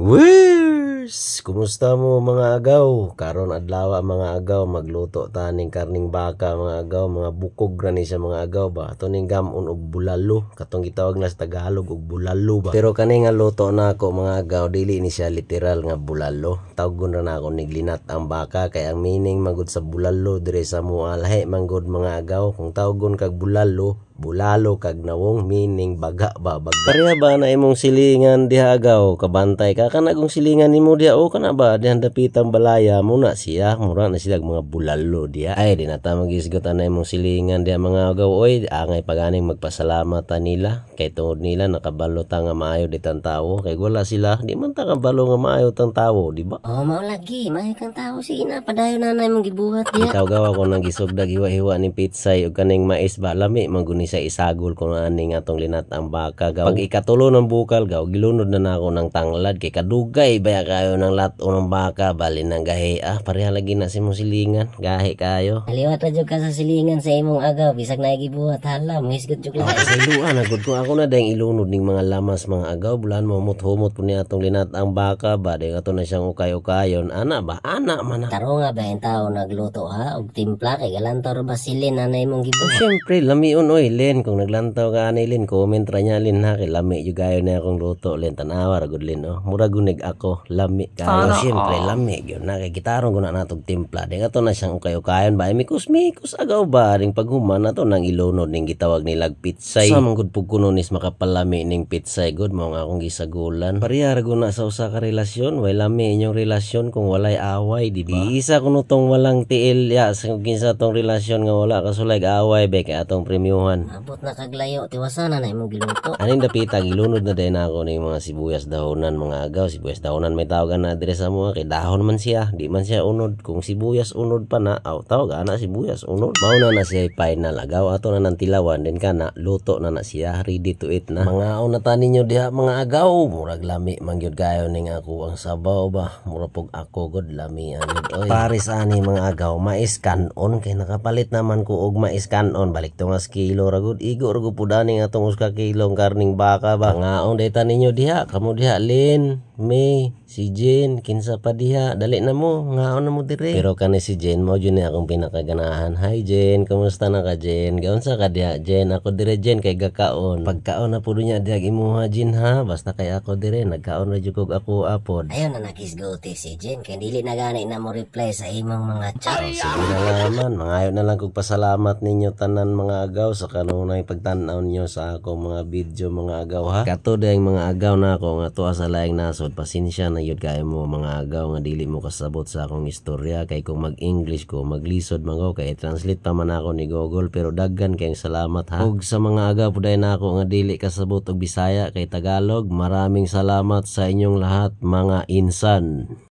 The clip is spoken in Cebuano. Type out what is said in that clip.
Wers! Kumusta mo, mga agaw? Karon adlaw, mga agaw, magluto ta ning karning baka, mga agaw, mga bukog ra ni siya, mga agaw ba. Ato ning gam-on og bulalo, katong gitawag na sa Tagalog og bulalo ba. Pero kani nga luto nako, mga agaw, dili ni siya literal nga bulalo. Tawgon ra nako nig linat-ang baka kay ang meaning magud sa bulalo dire sa mua lahi manggod, mga agaw. Kung tawgon kag bulalo, bulalo kag nawong, meaning baga ba, baga. Pareha ba na imong silingan diha, agaw? Kabantay ka kana kung silingan nimo diha o kana ba diha dapitang balaya mo na siya, mura na sila mga bulalo diha. Ay, di na ta magisgot ana imong silingan diha, mga agaw oy. Angay paganing magpasalamat ta nila kay tungod nila nakabalo ta nga maayo di tang tawo, kay wala sila di man ta kabalo nga maayo tang tawo, di ba? Oh, mao lagi, maayo kang tao. Sige na, padayon na na imong gibuhat diha. Bitaw gawa ko nang gisugdag hiwa-hiwa ni pitsay ug kaning mais ba, lami man guni sa isagol ko aning atong linat-ang baka, gaw. Pag ikatulo ng bukal, gaw, gilunod na nako ng tanglad kay kadugay baya kayo ng lat-on ng baka, bali ng gahi ah, pareha lagi na si mong silingan, gahi kayo. Kaliwat ra jud ka sa silingan sa imong agaw, bisag naay gibuhat, hala, mohisgot jud Oh, lahi. Kasayloan na gud ko ako na dayong ilunod ning mga lamas, mga agaw, bulan mo humot-humot po niya atong linat-ang baka ba, dayong ato na siyang ukay-ukayon ana ba, ana man na. Tarong nga ba yung tao nagluto ha og timpla kay galantaw ra ba silin na imong Oh, gibuhat? Syempre, lamion oy, Len. Kung naglantaw ka ani, Len, comment ra niya, Len, ha. Kay lami jud kayo na akong luto, Len. Tanawa ra gud, Len, oh. Mura gunig ako, lami kayo. Oh, syempre, lami gyud na. Kay gitarong ko na natog timpla. Di ato na siyang ukay-ukayon ba. Ay, mikos-mikos agaw ba. Ring paghuman na to nang ilunod ning gitawag nilag pitsay. Sa man gud pug kuno nis makapalami ning pitsay gud mao nga akong gisagulan. Pareha ra gud na sa usa ka relasyon, way lami inyong relasyon kung walay away, di ba? Isa kuno tong walang tiil ya sa kinsa tong relasyon nga wala kasulay away be kay atong premyuhan. Abot na kaglayo, tiwasan na na imong giluto. Aning dapita gilunod na din ako ning mga sibuyas dahonan, mga agaw, sibuyas dahonan may tawag na dire sa mga kay dahon man siya, di man siya unod. Kung sibuyas unod pa na, aw tawag ana sibuyas unod. Mao na na siya final, agaw, ato na nang tilawan din kana luto na na siya, ready to eat na. Mga na ta ninyo diha, mga agaw, murag lami man gyud kayo ning ako ang sabaw ba, mura pug ako gud lami ang gyud oy. Pares ani, mga agaw, mais kanon kay nakapalit naman ko og mais kanon, balik tungas kilo ra gud, igo ra gud pud ani atong 1 ka kilong karning baka ba. Mangaon dayta ninyo diha, kamo diha, Lin, May, si Jen, kinsa pa diha, dali na mo, ngaon na mo dire. Pero kani si Jen, mao jud ni akong pinakaganahan. Hi Jen, kumusta na ka, Jen? Gaunsa ka diha, Jen? Ako dire, Jen, kay gakaon. Pagkaon na pud niya diha imuha, Jen, ha, basta kay ako dire nagkaon ra jud kog ako apod. Ayon na nakisguti si Jen kay dili na gani na mo reply sa imong mga chat. Oh, sige na naman, mangayo na lang kog pasalamat ninyo tanan, mga agaw, sa kanunay pagtan-aw ninyo sa akong mga video, mga agaw, ha. Kato dayang mga agaw na ako nga tuwa sa laing nasod, pasensya na yun kayo mo, mga agaw, nga dili mo kasabot sa akong istorya kay kung mag-English ko maglisod man ko kay translate pa man ako ni Google, pero daghan kayong salamat ha. Ug sa mga agaw pud na ako nga dili kasabot og Bisaya kay Tagalog, maraming salamat sa inyong lahat, mga insan.